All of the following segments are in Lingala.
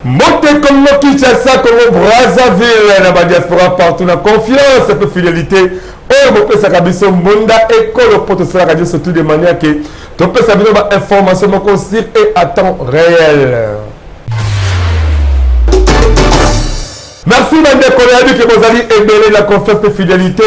Mbote Congo Kinshasa, Congo Brazzaville, na ba diaspora partout na confiance pe fidélité oyo bopesaka biso mbonda ekolo mpo tosalaka nyonso tout de manière ke topesa bino ba information moko sur et à temps réel. Merci bandeko, nayebi ke bozali ebele na confiance mpe fidélité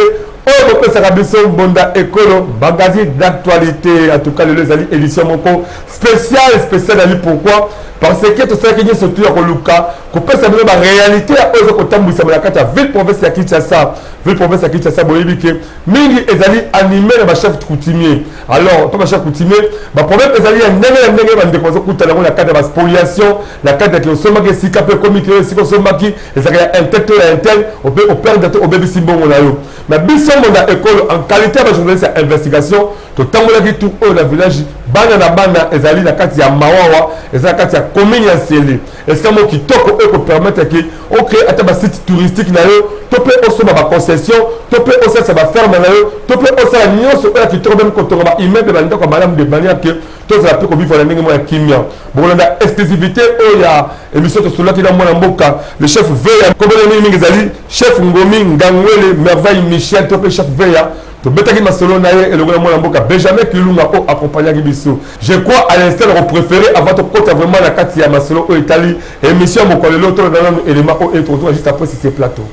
oyo bopesaka biso mbonda ekolo magazine d'actualité. En tout cas lelo ezali édition moko spéciale spéciale. Ali pourquoi? Parce que tosalaki nyonso tu ya koluka kopesa bino baréalité ya oyo eza kotambwisama na kati ya ville province ya Kinshasa. Ville province ya Kinshasa, boyebi ke mingi ezali animé na bachef coutumier. Alors mpo bachef coutumier, baproblème ezali ya ndenge na ndenge. Bandeko bazokutana yango na kati ya baspoliation, na kati ya ke osombaki esika mpe ekomi ke esika osombaki ezalaka ya intel to ya intel, ope operdre to obebisi mbongo na yo. Na biso Mbonda Ekolo, en qualité ya bajournaliste ya investigation, totambolaki tour oyo na village Bana na Bana, ezali na kati ya Mawawa, eza na kati ya commune ya Nsele. Esika moko kitoko oyo ekopermettre ke ocrée ata basite touristique na yo, to mpe osomba baconcession, to mpe osalisa baferme na yo, to mpe osala nyonso oyo ya kitoko, meme kotonga baimmeuble, bandako ya malamu, de manière ke tozala mpe kovivre na ndenge moko ya kimia. Bokolanda exclusivité oyo ya émission. Tosololaki na mwana mboka, le chef Veya. Komona mingimingi ezali chef Ngomi Ngangwele Merveille Michel to mpe chef Veya. Tobetaki masolo na ye elongo na mwana mboka Benjamin Kilunga oyo accompagnaki biso. Je crois, à l'instant na kopréféré, avant tokota vraiment na kati ya masolo oyo etali émission ya mokolo lelo, tolanda nanu élément oyo tokozonga juste après sur ce plateau.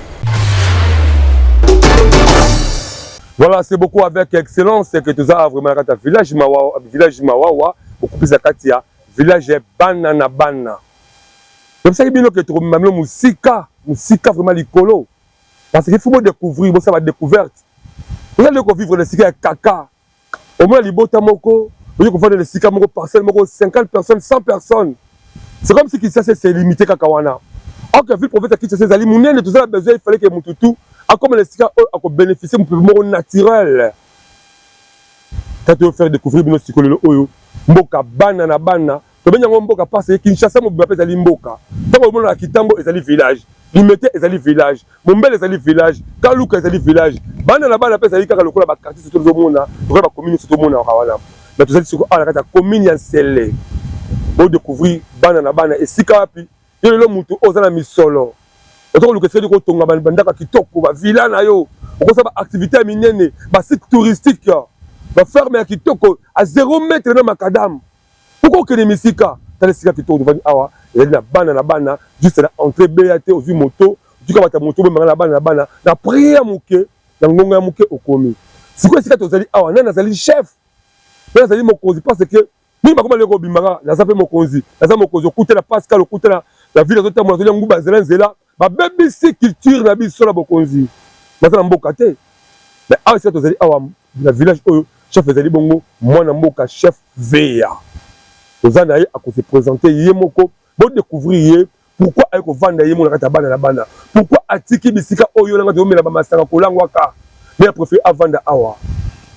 Voilà, c'est beaucoup avec excellence que toza vraiment na kati ya village Mawawa, village Mawawa, okupisa kati ya village Bana na Bana. Tobisaki bino ke tokomema bino mosika, mosika vraiment likolo. Parce qu'il faut découvrir, bosala ba découverte. Oza nde kovivre na esika ya kaka. Omona libota moko, oye kovanda na esika moko, parcelle moko, 50 personnes, 100 personnes. C'est comme si Kinshasa c'est limité kaka wana. Or que ville province ya Kinshasa ezali monene, toza na besoin, il fallait que mutu tu akoma na esika oyo akobénéficie mopepe moko naturel. Tata oyo faire découvrir bino sikoyo lelo oyo mboka Bana na Bana. Tobengi yango mboka parce que Kinshasa mobimba mpe ezali mboka. Ntango omonaka Kitambo ezali village, Limete ezali village, Mombele ezali village, Kaluka ezali village, Bana na Bana mpe ezali kaka lokola baquartier soto tozomona, lokola bacommune nyonso tomonaka wana. Mais tozali sikoyo awa na kati ya commune ya Nsele. Bodécouvrir Bana na Bana esika wapi. Yo lelo motu oyo oza na misolo, oza koluka esika kotonga bandako ya kitoko, bavilla na yo, okosala baactivité ya minene, basite touristique, baferme ya kitoko a 0 mètre na macadam. Pourquoi okende misika? Tala esika kitoko tovandi awa, ezali na Bana na Bana, juste na entrée beya te. Ozwi moto, otika bato ya moto, obemaka na Bana na Bana na prix ya moke, na ngonga ya moke okomi. Sikoyo esika tozali awa, nani azali chef mpe nazali mokonzi? Parce que mingi bakoma leko obimaka, naza mpe mokonzi, naza mokonzi. Okutana Pascal, okutana na ville, azotambola, azolia nguba nzela nzela. Babebisi culture na biso na bokonzi, baza na mboka te. Mais awa esika tozali awa na village oyo, chef ezali bongo mwana mboka chef Veya. Toza na ye, akose présenter ye moko, bodécouvrir ye. Pourquoi aye kovanda ye moko na kati ya Bana na Bana? Pourquoi atiki bisika oyo nanga tozomela bamasanga kolangwaka, mais apréféré avanda awa?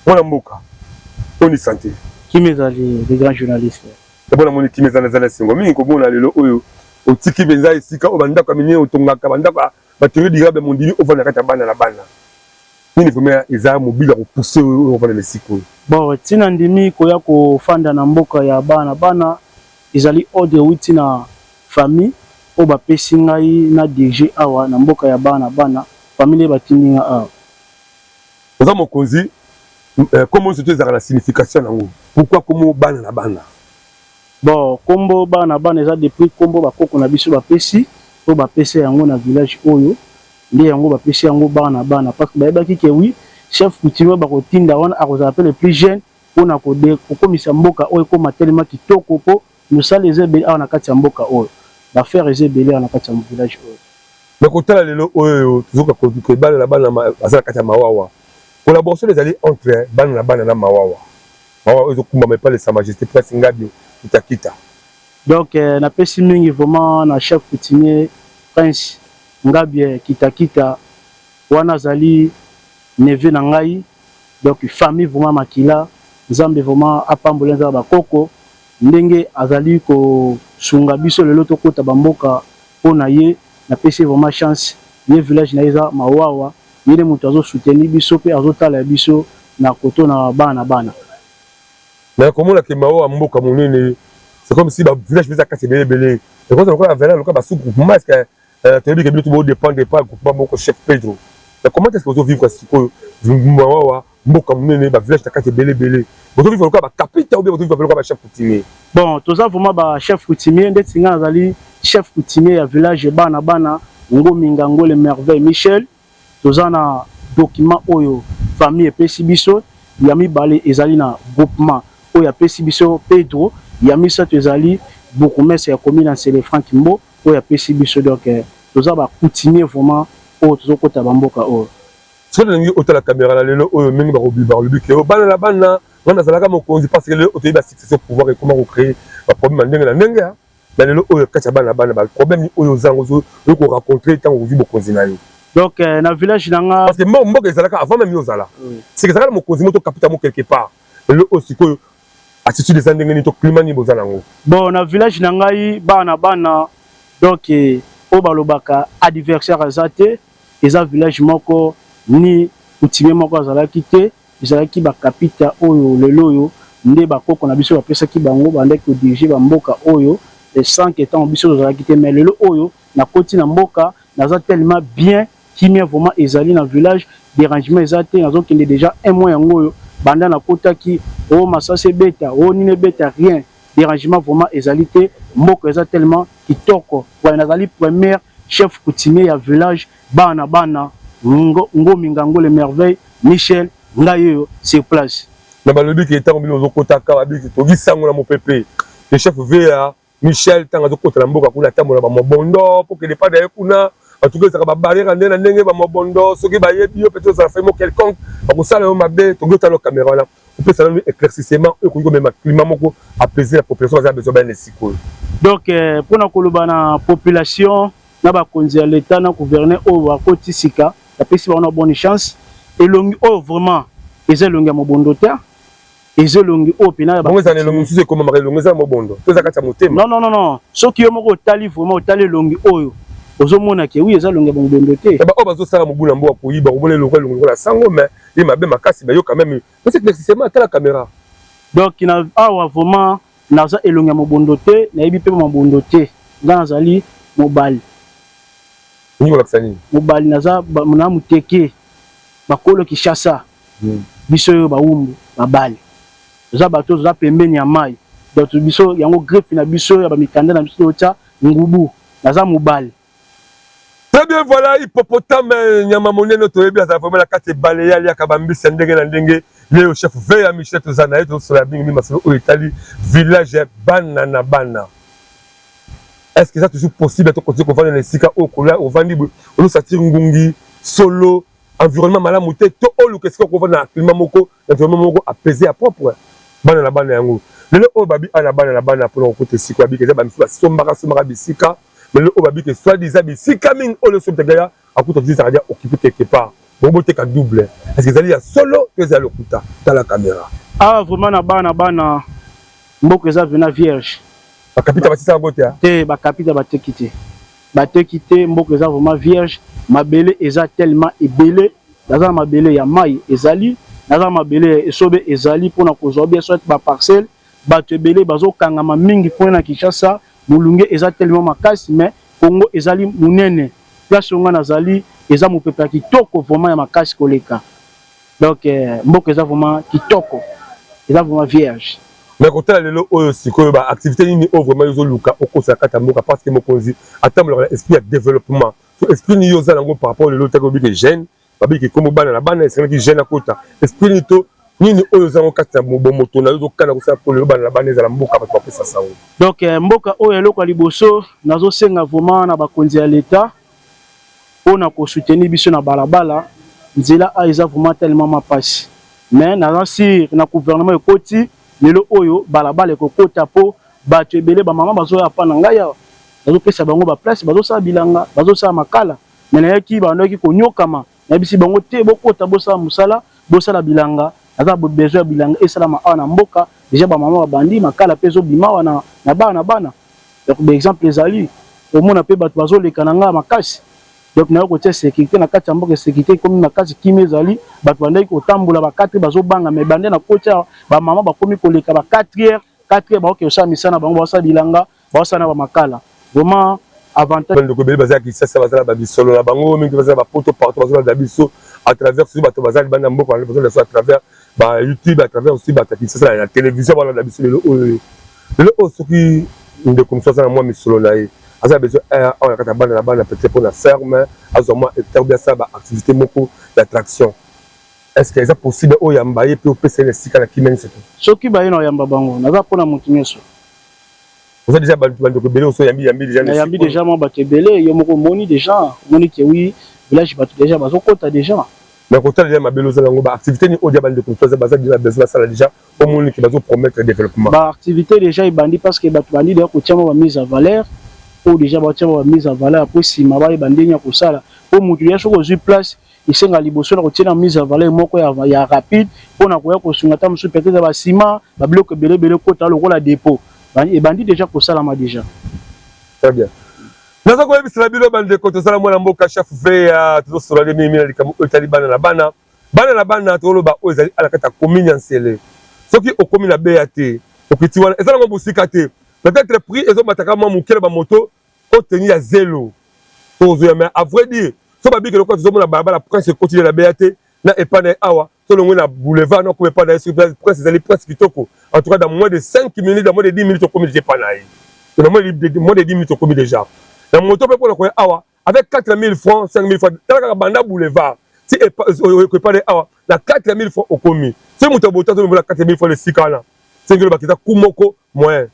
Mwana mboka, oni santé? Kimi ezali, le grand journaliste. D'abord namoni kimi eza na esengo mingi komona lelo oyo otiki mpenza esika oyo bandako ya minene otongaka, bandako ya baterrain durable mondimi, ovanda na kati ya Bana na Bana. Nini vraiment eza mobile ya kopousse oyo ovanda na esika oyo? Bon, ntina ndimi koya kofanda na mboka ya Bana Bana ezali ordre euti na famille oyo bapesi ngai na DG awa na mboka ya Bana Bana. Famille batindi nga awa. Oza mokonzi, kombo nyonso to ezalaka na signification nango. Pourquoi kombo Bana na Bana? Bon, kombo Bana Bana eza depuis kombo bakoko na biso bapesi, oyo bapesi yango na village oyo nde yango bapesi yango Bana Bana, parce que bayebaki ke oui, chef coutumier bakotinda wana akozala mpe le plus jeune mpona kokomisa mboka oyo ekóma telema kitoko, mpo mosala eza ebele awa na kati ya mboka oyo, baaffaire eza ebele awa na kati ya village oyo. Mais kotala lelo oyo, tozoka Bana na Bana baza na kati ya Mawawa. Collaboration ezali entre Bana na Bana na Mawawa. Mawawa oyo ezokumbama epai de Sa Majesté Prince Ngabi Kitakita. Donc napesi mingi vraiment na chef coutumier Prince Ngabie Kitakita. Wana azali neveu na ngai, donc famille vraiment makila. Nzambe vraiment apambola, nzambe bakoko ndenge azali kosunga biso lelo tokota bamboka mpo na ye. Napesi vraiment chance. Ye village na ye eza Mawawa. Ye nde moto azosoutenir biso mpe azotala biso na koto na bana na bana. Mais komona ke Mawawa mboka monene, c'est comme si bavillage mpe eza kati ebele ebele, ekozala lokola vela lokola basous-groupement. Est ce que toyebi ke bino to bodépendre pas groupement moko, chef Pedro? Mais comment est ce que ozovivre sikoyo Mawawa, mboka monene, bavillage na kati ebele ebele? Bozovivre lokola bakapita ou bien bozovivre lokola bachef coutumier? Bon, toza vraiment bachef coutumier. Ndeti ngai nazali chef coutumier ya village bana bana, Ngominga Ngole Merveille Michel. Toza na document oyo famille epesi biso. Ya mibale ezali na groupement oyo apesi biso Pedro. Ya misato ezali bourgmestre ya commune ya Nsele, Frank Mbo, oyo apesi biso. Donc toza bacoutumier vraiment oyo tozokota bamboka oyo. Soki tolingi otala caméra na lelo oyo, mingi bakolobi ke bana na bana, nga nazalaka mokonzi, parce que lelo otoyebi basuccession pouvoir ekoma kocréer baproblème ya ndenge na ndenge. Na lelo oyo, kati ya bana na bana, baproblème oyo ozango oyo korencontre ntango ozwi bokonzi na yo? Donc na village na nga Parce que mboka ezalaka avant même yo ozala, c'est que ezalaka na mokonzi mo to kapita mo quelque part. Lelo oyo sikoyo, attitude eza ndenge nini to climat nini boza nango? Bon, na village na ngai bana bana, donc oyo balobaka adversaire aza te. Eza village moko ni coutumier moko azalaki te. Ezalaki bakapita oyo lelo oyo nde bakoko na biso bapesaki bango, bandaki kodiriger bamboka oyo sans que ntango biso tozalaki te. Mais lelo oyo nakoti na mboka, naza tellement bien, kimia vraiment ezali na village, dérangement eza te. Nazokende déjà un mois yango oyo banda nakotaki. Oyo masasi ebeta, oyo nini ebeta, rien, dérangement vraiment ezali te. Mboka eza tellement kitoko. Nazali première chef coutumier ya village bana bana, Ngomi Ngangole Merveille Michel, ngai oyo sur place. Na balobi ke ntango bino ozokotaka, babiki toki sango na mopepe, le chef va Michel ntango azokota na mboka kuna, atambola bamobondo po kende pa na ye kuna. Atuka ezalaka babarrière ya ndenge na ndenge, bamobondo. Soki bayebi yo, peut-être ozala famille quelconque, bakosala yo mabe. Toki otala caméra wana, opesa nanu éclaircissement oyo ekoki komema climat moko apaiser la population baza besoin bayana esika oyo. Donc mpona koloba na population na bakonzi ya leta na gouverneur oyo bakoti sika, bapesi bango na bonne chance. Elongi oyo vraiment eza elongi ya mobondo te, eza elongi oyo mpena. Bongo eza na elongi mosusu ekomamaka elongi eza mobondo to eza kati ya motema? Non, non, non, non. Soki yo moko otali vraiment, otali elongi oyo, ozomona ke oui, eza elongi ya mobondo te. Oyo bazosala mobu na mboka, koyiba, komona elongo, elongi lokola sango, mais ye mabe makasi. Bayo quand même pesa éclaircissement, atala caméra. Donc na awa vraiment naza elongi ya mobondo te, nayebi mpe mobondo te. Nga nazali mobali. Nini kolakisa nini? Mobali, naza na moteke bakolo Kinshasa. Biso oyo bawumbu babali, toza bato toza pembeni ya mai. Donc biso yango greffe na biso ya bamikanda na biso totya ngubu. Naza mobali. Très bien, voilà hippopotame, nyama monene toyebi, azala vraiment na kati ebale, ye aliaka bambisi ya ndenge na ndenge. Ye oyo chef Veya Michel, toza na ye, tozosola mingi mingi masolo oyo etali village bana na bana. Est ce que eza toujours possible tocontinue kovanda na esika oyo kolia ovandi boye, ozosentir ngungi, solo, environnement malamu te, to oluka esika okovanda na climat moko, environnement moko apaisé ya propre? Bana na bana yango lelo oyo babi ana bana na bana mpona kokota esika babiki, eza bamisusu basombaka sombaka bisika. Mais lelo oyo babiki soit disant bisika mingi oyo nyonso mutagaya akuta toujours ezalaka dia occupé quelque part, bongo boteka double. Est ce que ezali ya solo to ezali lokuta? Tala caméra. Awa vraiment na bana bana, mboka eza vena vierge. Bakapita basisa yango te? Te, bakapita bateki te, bateki te. Mboka eza vraiment vierge, mabele eza tellement ebele. Naza na mabele ya mai ezali, naza na mabele ya esobe ezali mpona kozwa bien soit baparcelle. Bato ebele bazokangama mingi mpona na Kinshasa, molunge eza tellement makasi. Mais Congo ezali monene. Place oyo nga nazali eza mopepe ya kitoko vraiment, ya makasi koleka. Donc mboka eza vraiment kitoko, eza vraiment vierge. Mais kotala lelo oyo sikoyo, baactivité nini oyo vraiment ozoluka okosala kati ya mboka? Parce que mokonzi atambolaka na esprit ya développement. So esprit nini yo oza nango par rapport lelo otaki obike jeune, babiki kombo bana na bana, esengelaki jeune akota? Esprit nini to nini oyo oza yango kati na bomoto na yo ozokana kosala po lelo bana na bana ezala mboka bato bapesa sango? Donc mboka oyo, eloko ya liboso nazosenga vraiment na bakonzi ya leta mpona kosoutenir biso na balabala, nzela a eza vraiment tellement mapasi. Mais naza sûr na gouvernement ekoti lelo oyo, balabala ekokota mpo bato ebele, bamama bazoya pa na ngai awa, nazopesa bango baplace, bazosala bilanga, bazosala makala. Mais nayaki, bandaki konyokama. Nayebisi bango te, bokota, bosala mosala, bosala bilanga. Naza besoin ya bilanga esalama awa na mboka. Déjà bamama babandi makala mpe ezobima awa na bana na bana. Donc baexemple ezali, omona mpe bato bazoleka na ngai makasi. Donc nayo kotia sécurité na kati ya mboka, sécurité ekomi makasi, kimia ezali. Bato bandaki kotambola ba 4 bazobanga, mais bande na kotia, bamama bakomi koleka ba 4 heures, 4 heures baoke kosala misala na bango, baosala bilanga, baosala na bamakala. Vraiment avantage. Bandeko ebele baza ya Kisasa, baza na babisolo na bango mingi, baza na bapoto partout, bazolanda biso à travers. Soki bato baza libanda mboka, bazolanda biso à travers ba YouTube, à travers aussi bato ya Kisasa na télévision balanda biso lelo oyo. Lelo oyo, soki ndeko mosusu aza na mwa misolo na ye, aza na besoin awa na kati ya bana na bana, peut-être mpona ferme, azwa mwa hectare, bi asala baactivité moko d'attraction, est ce que eza possible oyo yamba ye mpe opesa ye na esika na kimia nyonso te? Soki baye na oyamba bango, naza mpona motu nyonso. Oza déjà bandeko ebele oso yambi, yambi déjà? Nayambi déjà mwa bato ebele. Yo moko omoni déjà, omoni ke oui, village bato déjà bazokota déjà. Mais kotala déjà mabele oza nango, baactivité nini oyo dia bandeko mosusu baza déjà besoin basala déjà, omoni ke bazopromettre développement? Baactivité déjà ebandi, parce que bato bandi déjà kotia mwa bamise à valeur oyo. Déjà batia mwa bamise à valeur, po nsima bayeba ndenge ya kosala. Po motu ya soki ozwi place, esenga liboso na kotia na mise à valeur moko ya rapide mpona koya kosunga. Ata mosusu peut-être basima, babiloko ebele ebele kota lokola dépôt ebandi déjà kosalama déjà. Très bien. Naza koyebisela bino bandeko, tozala mwana mboka chef Veya, tozosola nde mingi na likambo oyo etali bana na bana. Bana na bana, toloba oyo ezali ala kati ya commune ya Nsele. Soki okomi na beya te, okiti wana, eza nango mosika te. Peut-être prix ezomataka mwa moke na bamoto oteni ya zelo tozoya. Mais à vrai dire, so babiki lokola tozomona balabala Prince ekoti na beya te na epai na ye awa, tolongwe na boulevard na okoma epai na ye. Soki Prince ezali Prince kitoko, en tout cas dans moins de 5 minutes, dans moins de 10 minutes, okomi déjà epai na ye. Dans moins de 10 minutes, okomi déjà na moto. Mpe mpona koya awa avec 4000 francs, 5000 francs, tala kaka banda boulevard ti epai na ye awa, na 4000 francs okomi. Soki moto abota azomebola 4000 francs esika wana, sengi olobaka eza ku moko moyen.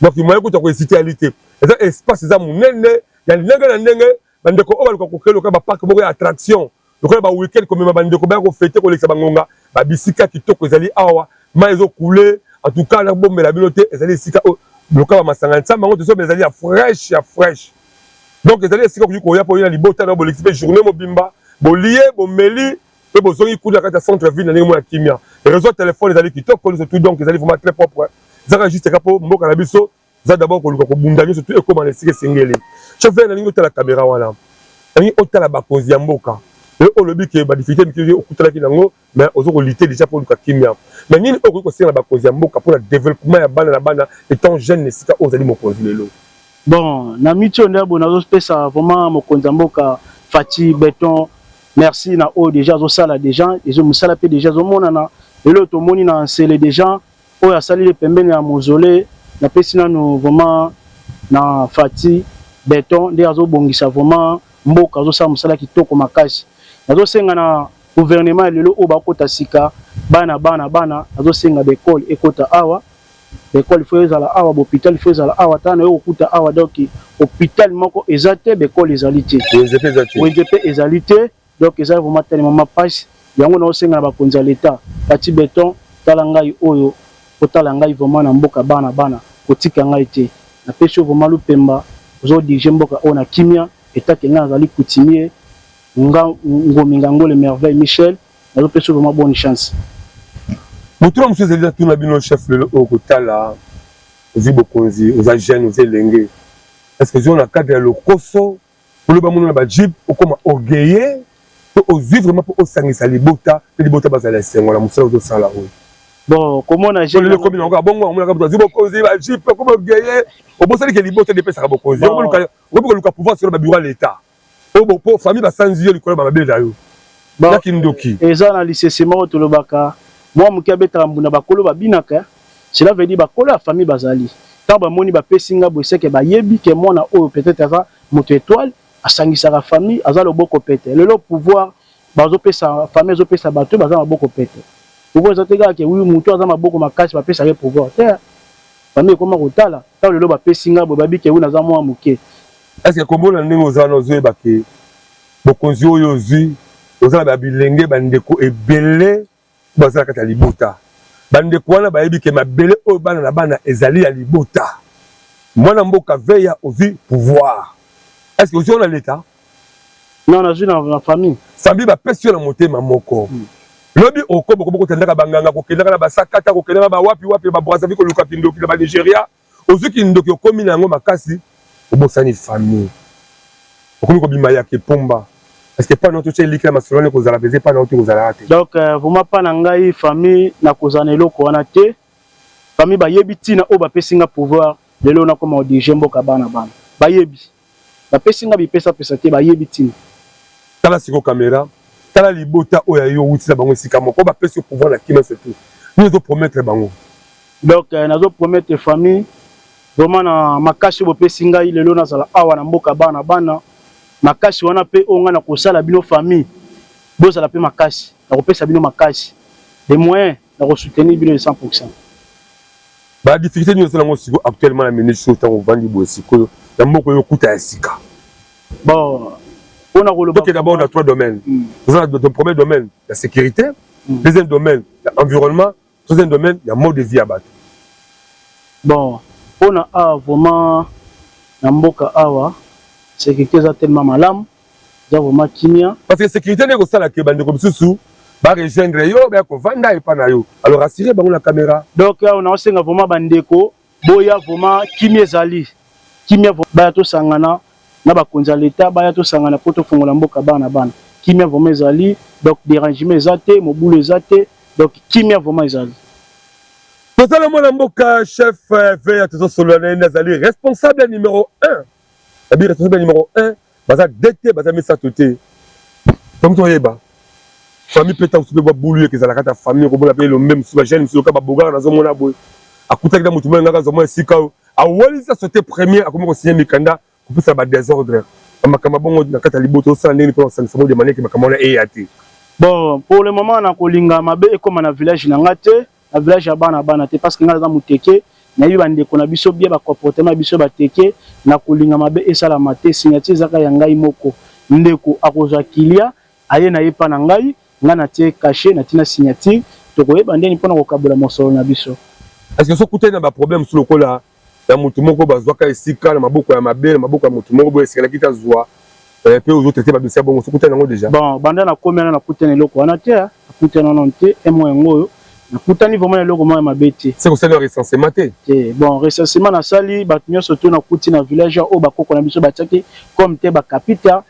Donc moyen kuta koesite yali te. Eza espace eza monene ya ndenge na ndenge. Bandeko oyo baluka kokende lokola baparc moko ya attraction, lokola baweekend, komema bandeko baya kofêter, kolekisa bangonga, babisika kitoko ezali awa. Mai ezokule. En tout cas, nabombela bino te, ezali esika oyo lokola bamasanga nsambe yango tozobe ezali ya fraîche, ya fraîche. Donc ezali esika okoki koya mpo oyo na libota na bolekisi mpe journée mobimba, bolie, bomeli mpe bozongi kuna na kati ya centre ville na ndenge moko ya kimia. Réseau téléphone ezali kitoko nyonso tout. Donc ezali vraiment très propre. Ezaka juste kaka mpo mboka na biso eza d'abord koluka kobunda nyonso tu ekóma na esika esengeli. Chauffeur, nalingi otala caméra wana, nalingi otala bakonzi ya mboka. Lelo olobi ke badifficulté mike okutalaki nango, mais ozo kolutter déjà mpo oluka kimia. Mais nini oyo okoki kosenga na bakonzi ya mboka mpona développement ya bana na bana, étant jeune na esika oyo ozali mokonzi lelo? Bon, na miti oyo nde boye, nazopesa vraiment mokonzi ya mboka Fatshi Béton merci na oyo déjà azosala. Déjà ezo mosala mpe déjà ezomonana. Lelo tomoni na Nsele déjà oyo asalili pembeni ya mausolée. Napesi nano vraiment na Fatshi Béton nde azobongisa vraiment mboka, azosala mosala kitoko makasi. Nazosenga na gouvernement ya lelo oyo bakota sika, bana bana bana, nazosenga baekole ekota awa. Baekole faut ezala awa, bahôpital faut ezala awa. Tala na yo kokuta awa, donc hôpital moko eza te, baekole ezali te, wenze mpe ezali te. Donc eza vraiment telema mapasi. Yango naosenga na bakonzi ya leta, Fatshi Béton, tala ngai oyo, otala ngai vraiment na mboka bana bana, kotika ngai te. Napesi yo vraiment lupemba, ozodirige mboka oyo na kimia. Etake ngai nazali coutumier nga Ngomi Ngangole Merveille Michel, nazopesa yo vraiment bonne chance. Motuna mosusu ezali, natuna bino chef, lelo oyo kotala ozwi bokonzi, oza jeune, oza elenge, est ce que ozwi na cadre ya lokoso, oloba mono na bajeep, okóma orgueilleux, to ozwi vraiment mpo osangisa libota mpe libota bazala esengo na mosala ozosala oyo? Bon, komona Lelo ekomi nango bongo, amonaka moto azwi bokonzi, bajeep, okóma orgueilleux, obosani ke libota nde epesaka bokonzi. Okomi koluka pouvoir solo babureau ya l'état po famille basanzi yo likolo ya mabele na yo ya kindoki. Eza na lisese moko tolobaka: mwa moke abetaka mbunda, bakolo babinaka. Cela veut dire bakolo ya famille bazali, ntango bamoni bapesi nga boye, seke bayebi ke mwana oyo peut-être aza moto étoile, asangisaka famille, aza loboko pete. Lelo pouvoir bazopesa famille, ezopesa bato baza maboko pete. Pouvoir eza te kaka ke wi moto aza maboko makasi bapesaka ye pouvoir te. Famille ekoma kotala. Ntango lelo bapesi nga boye, babi ke wi naza mwa moke. Est ce que komona ndenge oza wana, ozoyeba ke bokonzi oyo ozwi, oza na babilenge, bandeko ebele baza na kati ya libota, bandeko wana bayebi ke mabele oyo bana na bana ezali ya libota? Mwana mboka Veya, ozwi pouvoir, est ce que ozwi wana leta? Non, nazwi na famille. Famille bapesi yo na motema moko. Lobi okobo kobo kotendaka banganga, kokendaka na basakata, kokendaka bawapi wapi, ba Brazzaville, koluka kindoki na ba Nigeria. Ozwi kindoki, okomi na yango makasi, obosani famille, okomi kobima ya kepomba. Parce que epai na yo totya eliki na masolo wana, ekozala mpenza epai na yo te, kozalaka te. Donc vraiment mpa na ngai famille, nakozala na eloko wana te. Famille bayebi ntina oyo bapesi nga pouvoir lelo nakoma kodirige mboka. Bana bana bayebi, bapesi nga bipesapesa te, bayebi ntina. Tala sikoyo caméra, tala libota oyo ya yo outi na bango esika moko, bapesi yo pouvoir na kimia. Surtout nini ozopromettre bango? Donc nazopromettre famille vraiment na makasi oyo bopesi ngai lelo nazala awa na mboka bana bana, makasi wana mpe oyo ngai nakosala bino famille, bozala mpe makasi, nakopesa bino makasi, les moyens na kosoutenir bino de 100%. Badifficulté nini osala yango sikoyo actuellement na minute oyo, ntango ovandi boye sikoyo na mboka oyo okuta ya sika? Bon, mpona koloba Toke d'abord dans trois domaines. Toza na premier domaine ya sécurité, deuxième domaine ya environnement, troisième domaine ya mode de vie ya bato. Bon, mpona awa vraiment na mboka awa, sécurité eza tellement malamu, eza vraiment kimia. Parce que sécurité nde ekosala ke bandeko misusu barejoindre yo, baya kovanda epa na yo. Alors rassurer bango na caméra. Donc awa naosenga vraiment bandeko boya, vraiment kimia ezali, kimia. Baya tosangana na bakonzi ya leta, baya tosangana mpo tofongola mboka bana bana. Kimia vraiment ezali, donc dérangement eza te, mobulu eza te, donc kimia vraiment ezali. Tozala mwana mboka chef Veya, tozosolola na ye nde azali responsable numéro 1. Abi responsable numéro 1, baza de te, baza misato te. Donc toyeba famille mpe, ntango mosusu mpe babulu eke ezalaka ta famille, okomona mpe elombe mosusu, bajeune mosusu oka babogaka. Nazomona boye, akutaki na motu moko engaka azwa mwa esika oyo awalisa sote premier, akomi kosigner mikanda, kopesa badésordre, bamakambo bongo na kati ya libota. Osala ndenge mpona kosangisa bo de manière ke makambo wana eya te? Bon, pour le moment nakolinga mabe ekóma na village na nga te, na village ya bana bana te, parce que nga naza moteke, nayebi bandeko na biso bien, bacomportement ya biso bateke. Nakolinga mabe esalama te. Signature ezaka ya ngai moko. Ndeko akozwa kilia aye na ye mpa na ngai, ngai natie cachet, natina signature, tokoyeba ndeni mpona kokabola mosolo na biso. Est ce que soki okutani na baproblème mosusu lokola ya motu moko bazwaka esika na maboko ya mabe, na maboko ya motu moko boye, esekelaki te azwa mpe ozotraiter badossier bongo, soki okutani yango déjà? Bon, banda nakomi wana, nakutani eloko wana te, nakutani wana te. Emo yango oyo nakutani vraiment na eloko moko ya mabe te. Se kosali recensement te? Te. Bon, recensement nasali bato nyonso to nakuti na village oyo bakoko na biso batiaki comme te bakapita,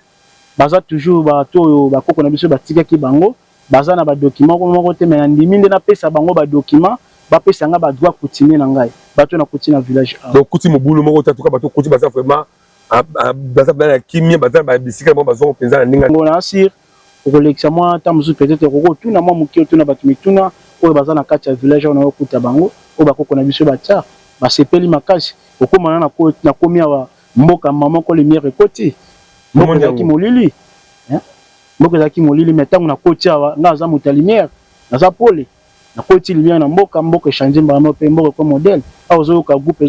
baza toujours bato oyo bakoko na biso batikaki. Bango baza na badocument moko te, mais nandimi nde napesa bango badocument, bapesa nga badroit coutumier na ngai, bato nakuti na village awa. Donc kuti mobulu moko te? Tuka bato kuti baza vraiment, baza bana ya kimia, baza na bisika bango bazongo mpenza na ndenge. Ngo na asire okolekisa mwa ntango mosusu, peut-être okoki otuna mwa moke, otuna bato mituna oyo baza na kati ya village oyo, nayokuta bango oyo bakoko na biso batia, basepeli makasi. Okóma na nakomi awa, mboka mama moko lumière ekoti. Mboka ezalaki molili, mboka ezalaki molili, mais ntango nakoti awa, nga aza moto ya lumière, naza pole, nakoti lumière na mboka, mboka echange mbala moko mpe mboka eko modèle. Awa ozoyoka groupe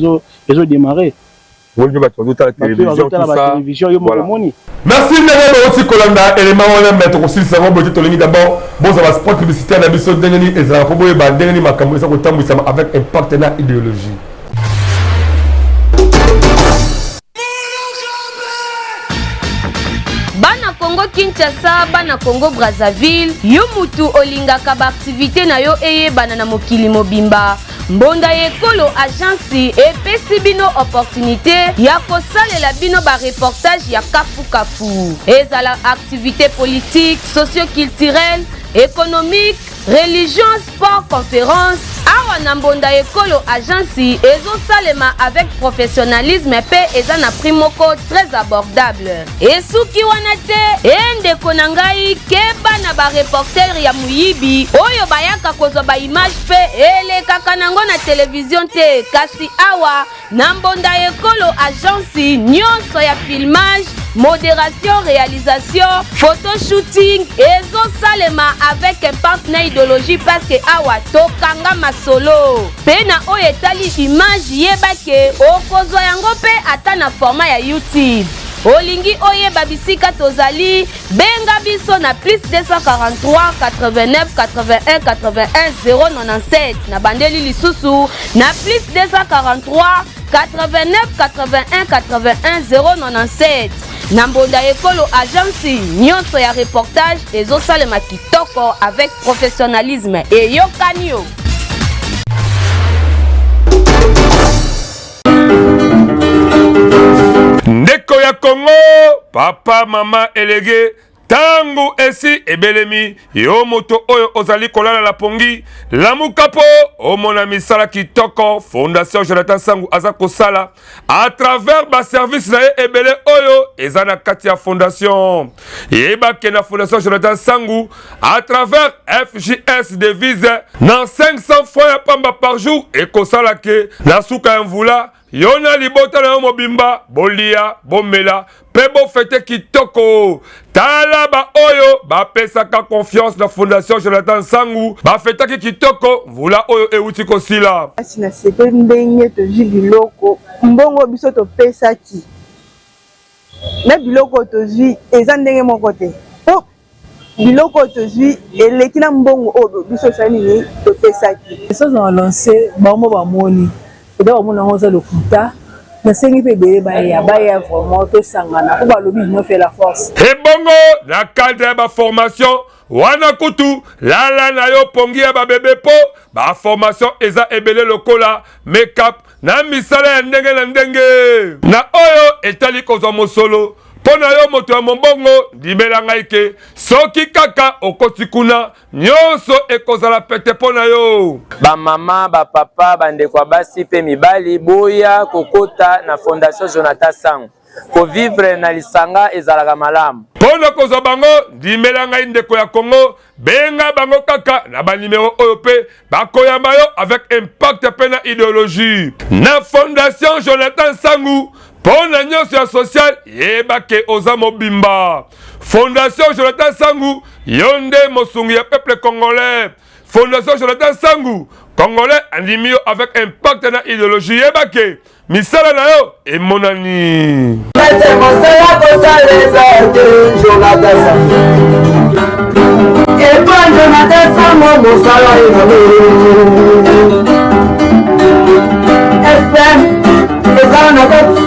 ezodémarre. Omoni mpe bato bazotala télévision, télévision yo moko omoni. Merci ndenge bauti kolanda élément wana, mais tokosilisa yango boye te. Tolingi d'abord bozwa baspot publicitaire na biso, ndenge nini ezalaka, mpo boyeba ndenge nini makambo eza kotambwisama avec impact na idéologie. Bana Kongo Kinshasa, bana Kongo Brazzaville, yo mutu olingaka baaktivité na yo eyebana na mokili mobimba, Mbonda ya Ekolo Agence epesi bino opportunité ya kosalela bino bareportage ya kafukafu, ezala activité politique, socioculturelle, économique, religion, sport, conférence. Awa na Mbonda Ekolo Agence ezosalema avec professionnalisme mpe eza na prix moko très abordable. Esuki wana te e, ndeko na ngai, keba na bareporter ya moyibi oyo bayaka kozwa baimage mpe elekaka nango na televizio te. Kasi awa na Mbonda Ekolo Agence, nyonso ya filmage, modération, réalisation, photoshooting ezosalema avec impact na idéologie, parce que awa tokanga masolo. Mpe na oyo etali image, yeba ke okozwa yango mpe ata na format ya YouTube. Olingi oyeba bisika tozali, benga biso na plus 243 89 81 81 097. Na bandeli lisusu na plus 243 89 81 81 097. Na Mbonda Ekolo Agence nyonso ya reportage ezosalema kitoko avec professionnalisme. Eyokani yo! Ndeko ya Congo, papa, mama, elege, Tango esi ebelemi, yo moto oyo ozali kolala na pongi, lamuka po omona misala kitoko Fondation Jonathan Sangu aza kosala à travers ba services na ye ebele oyo eza na kati ya fondation. Yeba ke na Fondation Jonathan Sangu à travers FJS devise na 500 francs ya pamba par jour ekosala ke na suka ya mvula Yo na libota na yo mobimba bolia, bomela mpe bofete kitoko. Tala baoyo bapesaka confiance na Fondation Jonathan Nsangu bafetaki kitoko mvula oyo euti kosila. Kasi nasepeli ndenge tozwi biloko, mbongo biso topesaki na biloko oyo tozwi eza ndenge moko te po biloko oyo tozwi eleki na mbongo oyo biso osali nini topesaki. Message na lance bango bamoni eza bamoni yango eza lokuta nasengi mpe ebele baya baya vraiment tosangana mpo balobi union fait la force. Ebongo na cadre ya ba formation wana kutu lala na yo pongi ya ba bebe po ba formation eza ebele lokola make-up na misala ya ndenge na ndenge na oyo etali kozwa mosolo Mpo na yo moto ya mombongo, ndimela ngai ke soki kaka okoti kuna, nyonso ekozala pete mpo na yo. Ba mama, ba papa, ba ndeko ya basi pe mibali, boya kokota na Fondation Jonathan Sango. Ko vivre na lisanga ezalaka malamu. Mpo na kozwa bango, ndimela ngai ndeko ya Congo, Benga bango kaka na ba numero oyo pe bakoyamba yo avec impact pe na ideologie. Na Fondation Jonathan Sangu mpo na nyonso ya social yeba ke oza mobimba. Fondation Jonathan Sangu yo nde mosungi ya peuple congolais. Fondation Jonathan Sangu congolais andimi yo avec impact na ideologie yeba ke Misala na yo emonani. Mosala kosala eza te Jonathan Sango. Epa Jonathan Sango mosala ezali. FM eza na kati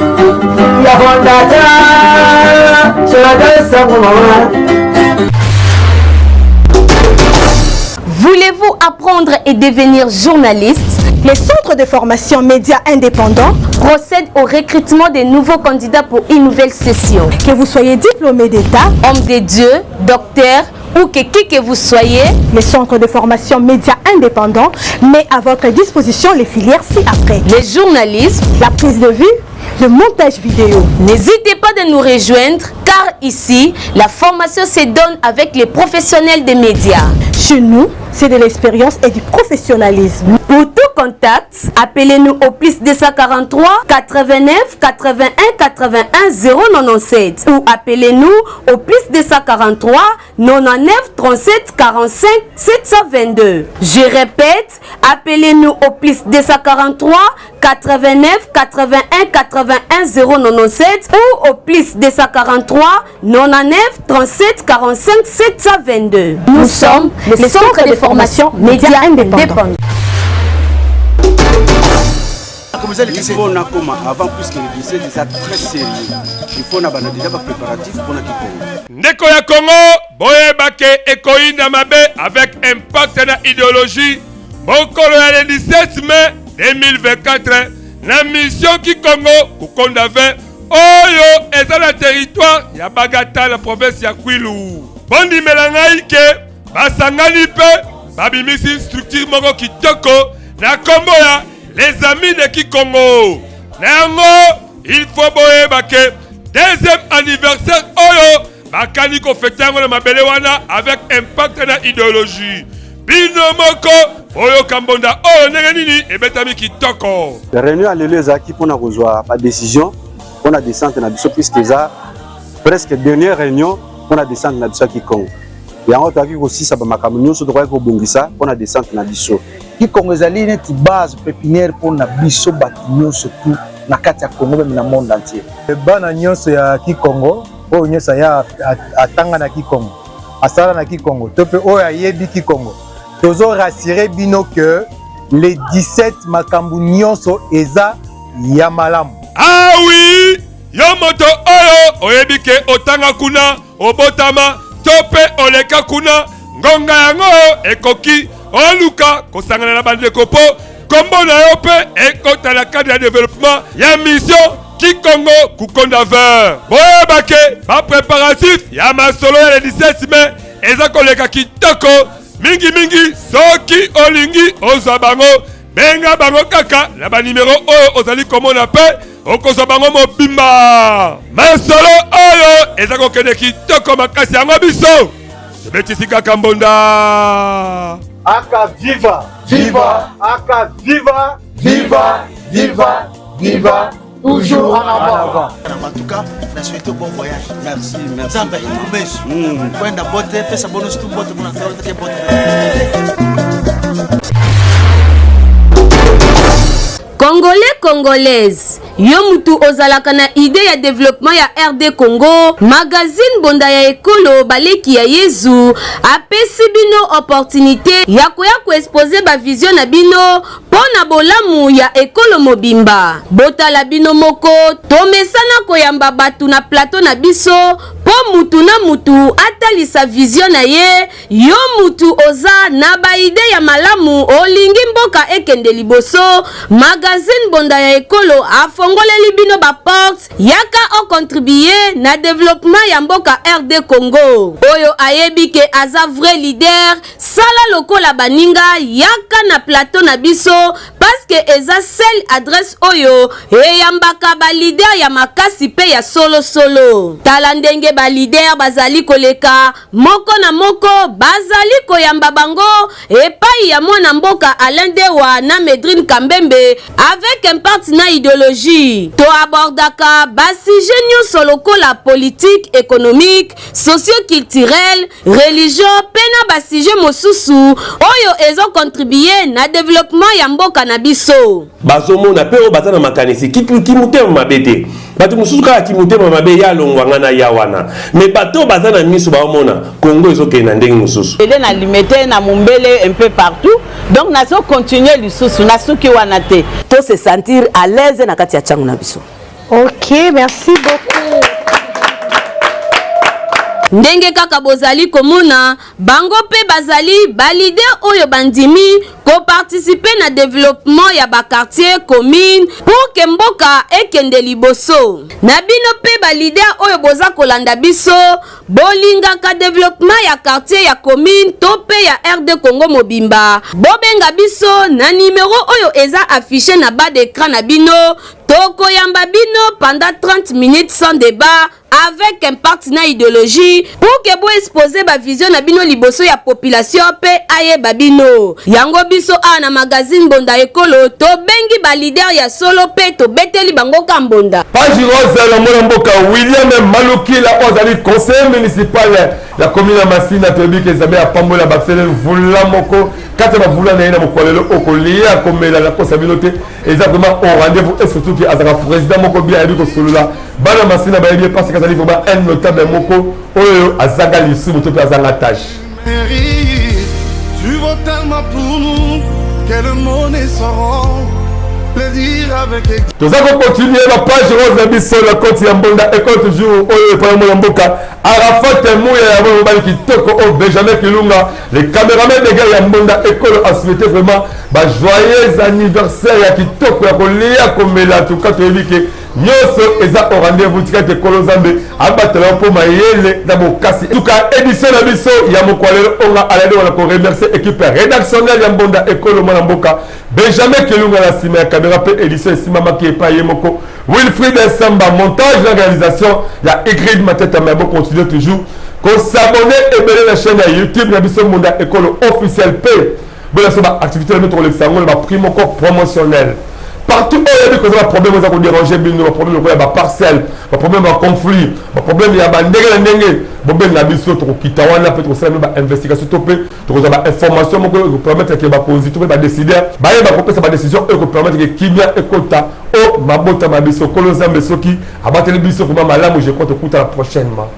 ya fondation Jonathan Sango mama. Voulez-vous apprendre et devenir journaliste? Les centres de formation médias indépendants procèdent au recrutement des nouveaux candidats pour une nouvelle session. Que vous soyez diplômé d'État, homme de Dieu, docteur ou que qui que vous soyez, les centres de formation médias indépendants met à votre disposition les filières ci-après. Le journalisme, la prise de vue, le montage vidéo. N'hésitez pas de nous rejoindre car ici, la formation se donne avec les professionnels des médias. Chez nous, c'est de l'expérience et du professionnalisme. Pour tout contact, appelez-nous au plus 243 89 81 81 097 ou appelez-nous au plus 243 99 37 45 722. Je répète, appelez-nous au plus 243 89 81 81 097 ou au plus 243 99 37 45 722. Nous sommes le centre de formation médias indépendants. Il faut nakoma avant puisque le 17 eza très sérieux il faut na banda déjà ba préparatif mpona kikongo Ndeko ya Congo, boyeba ke ekoyinda mabe avec impact na ideologie mokolo ya le 17 mai 2024 na mission Kikongo kukonda 20 oyo eza na territoire ya Bagata na province ya Kwilu. Bondimela ngai ke basangani mpe babimisi structure moko kitoko na kombo ya Les Amis de Kikongo. Na yango il faut boyeba ke deuxième anniversaire oyo bakani kofete yango na mabele wana avec impact na idéologie. Bino moko boyoka mbonda oyo ndenge nini ebetami kitoko. Réunion ya lelo ezalaki mpona kozwa ba décision mpona descente na biso puisque eza presque dernière réunion mpona descente na biso ya Kikongo. Yango toyaki kosisa ba makambo nyonso tokokaki kobongisa mpona descente na biso. Kikongo ezali neti base pepinière mpona biso bato nyonso tout na kati ya Congo meme na monde entier. Bana nyonso ya Kikongo oyo nyonso aya atanga na Kikongo, asala na Kikongo to mpe oyo ayebi Kikongo, tozo rassurer bino que le 17 makambo nyonso eza ya malamu. Ah oui, yo moto oyo. Yo oyebi ke otanga kuna, obotama to mpe oleka kuna, ngonga yango ekoki oluka kosangana na bandeko mpo kombo na yo mpe ekota na cadre ya developpement ya mission Kikongo Kukonda 20. Boyeba ke ba preparatif ya masolo ya le 17 mai eza koleka kitoko mingimingi. Soki olingi ozwa bango, benga bango kaka na banimero oyo ozali komona mpe okozwa bango mobimba. Masolo oyo eza kokende kitoko makasi, yango biso tobetisi kaka mbonda. Aka viva viva, aka viva viva viva viva, toujours en avant. En tout cas, na souhaite bon voyage. Merci, merci. Nzambe ikubesu. Kwenda bote, pesa bonus tu bote muna tole bote. Congolais Congolaise, yo mutu ozalaka na idee ya developpement ya RD Congo, magazine Bonda ya Ekolo Baleki ya Yezu apesi bino opportunite ya koya ko exposer ba vision na bino mpo na bolamu ya ekolo mobimba. Botala bino moko, tomesana koyamba bato na plateau na biso mpo mutu na mutu atalisa vision na ye. Yo mutu oza na ba idee ya malamu, olingi mboka ekende liboso, magazine Bonda ya Ekolo afongoleli bino ba porte, yaka o contribuer na developpement ya mboka RD Congo. Oyo ayebi ke aza vrai leader, Sala lokola baninga yaka na plateau na biso parce que eza seule adresse oyo eyambaka ba leader ya makasi pe ya solo solo. Tala ndenge ba leader bazali koleka moko na moko bazali koyamba bango epayi ya mwana mboka Alain Dewa na Medrine Kambembe avec impact na ideologie. To abordaka ba sujet nionso lokola politique, economique, socio-culturel, religion pe na ba sujet mosusu oyo ezo contribuer na developpement ya mboka na biso. Bazomona pe oyo baza na makanisi kimotema mabe te. Bato mosusu kaka kimotema mabe ye alongwa nga na ya wana, mais bato oyo baza na miso baomona Congo ezokende na ndenge mosusu. Ele na limete na mumbele un peu partout donc nazo continuer lisusu nasuki wana te. To se sentir à l'aise na kati ya tshangu na biso. Ok, merci beaucoup. Ndenge kaka bozali komona, bango pe bazali ba leader oyo bandimi ko participer na developpement ya ba quartiers, communes pour que mboka ekende liboso. Na bino pe ba leader oyo boza kolanda biso, bolingaka developpement ya quartier, ya commune to pe ya RD Congo mobimba, bobenga biso na numero oyo eza affiche na bas d'ecran na bino. Tokoyamba bino pendant 30 minutes sans debat avec impact na ideologie pour que bo exposer ba vision na bino liboso ya population pe ayeba bino. Yango biso awa na magazine Mbonda Ekolo tobengi ba leader ya solo pe tobeteli bango ka mbonda. Page rose na mwana mboka William Malukila oyo azali conseiller municipal ya commune ya Masina. Toyebi ke Nzambe apambola bakisele mvula moko kati ya bavula na ye na mokolo lelo okolia komela na kosa bino te. Eza vraiment au rendez-vous et surtout que azaka président moko bien ayebi kosolola bana Masina bayebi ye parce que azali vraiment un notable moko oyo azanga lisumu to mpe azanga tâche. Tu vaux tellement pour nous quelle monnaie sauront le dire avec Toza ko continuer ba page rose na biso na compte ya Mbonda Ecole toujours oyo epai mwana mboka Arafat Muya ya mwana mobali kitoko oyo Benjamin Kilunga le cameraman de guerre ya Mbonda Ecole a souhaité vraiment ba joyeux anniversaire ya kitoko ya kolia komela. En tout cas toyebi ke nyonso eza au rendez-vous. Tika te Nkolo Nzambe abatela yo mpo mayele na bokasi. En tout cas édition na biso ya mokolo lelo onga alade wana ko remercier équipe rédactionnelle ya Mbonda Ekolo mwana mboka Benjamin Kelunga na nsima ya kamera mpe édition esimbamaki epai ye moko Wilfried Samba, montage na réalisation ya Ingrid Mateta. Mais bo continuer toujours ko s'abonner ebele na chaîne ya YouTube na biso Mbonda Ekolo officiel mpe boya so ba activité na biso tokolekisa yango na ba prix moko promotionnel partout oyo oyebi koza ba problème eza kodéranger bino, ba problème lokola ba parcelle, ba problème ya conflit, ba problème ya bandenge na ndenge, bobenga biso, tokokita wana mpe tokosala bino ba investigation to mpe tokozwa ba information moko oyo ekopermettre ke bakonzi to mpe badécideur bayeba kopesa ba décision oyo ekopermettre ke kimia ekota o mabota ma biso. Nkolo Nzambe soki abateli biso vraiment malamu, je crois tokutana prochainement.